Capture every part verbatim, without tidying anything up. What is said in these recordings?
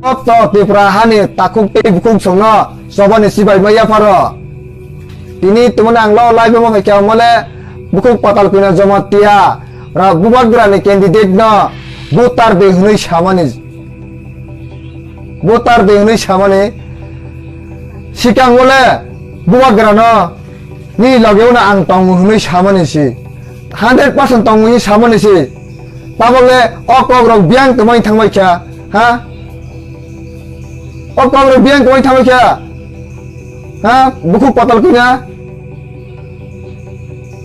Joto Tripura hani takhuk tei bukhuk songno chobani chibai ma yapharo. Tini tumani ang lo live-o phaikha mole bukhuk Patal Kanya Jamatia ra Bubagrani candidate no voter de hwnwi samani. Voter de hwnwi samani. Sikang mole Bubagrano nini logeo no ang tongo hwnwi samani si. Hundred percent tongo hwnwi samani si. Tabole o kok rok biyang kwmai thangbai kha, ha? O kok rok biyang kwmai thangbai kha, ha? Bukhuk Patal Kanya.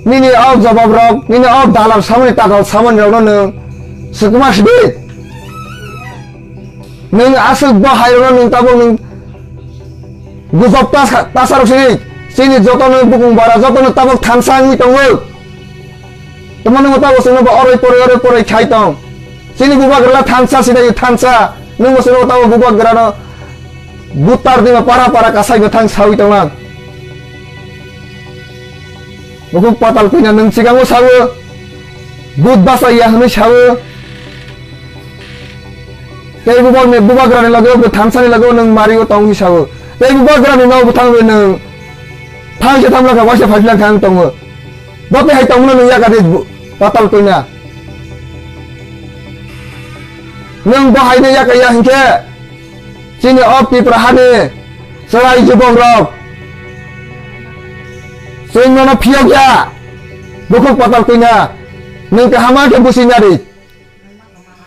Nini o jawab rok, nini o dalal samani, tatal samani rok no nwng swkma sidi. Nwng aswk bo hai rok no nwng tabok nwng gujok ta, ta sa rok sini. Chini joto no bukung bara, joto no tabok thansa wngwi tongo. Tamo nwng tabo chwngno bo oroi poroi, oroi poroi khai tong. Chini Bubagra thansa sinai thansa. Nwng bo chwngno tabo Bubagrano butar dima para para kasai bo thang sawi tong lang. Bukhuk Patal Kanya nwng chikango sawo. But basa ya hwnwi sawo. Tei Bubak-, Bubagrani loge o thansani loge o nwng mario tong hi sawo. Tei Bubagrani no bwthang bai nwng thangse thamlakha waisa phaiphilak thang tongo. Bo tei hai tongmano nwng yakadi bu-, Patal Kanya. Nwng bo haino yakaya hinkhe chini o Tripura hani chwrai jubok rok chwng nono phiyok ya. Bukhuk Patal Kanya nwng kaham khe busi nari.